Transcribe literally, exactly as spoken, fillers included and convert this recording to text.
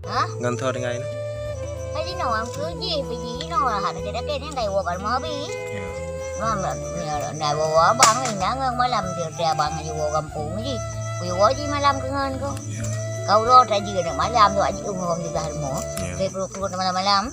Ha? Ngon tho tinggai na. Hai jinoe, am keu jih, pih jih jinoe, hana jadi keu nyan kai woe ka rumoh abi. Ya. Mam, na woe abang, na ngon malam dia, dia abang ji woe gampông ji. Kui woe ji malam keu ngon ko. Ya. Kau lo ta ji na malam tu aji um ngom di dalam mo. Ya. Kai perlu-perlu malam-malam.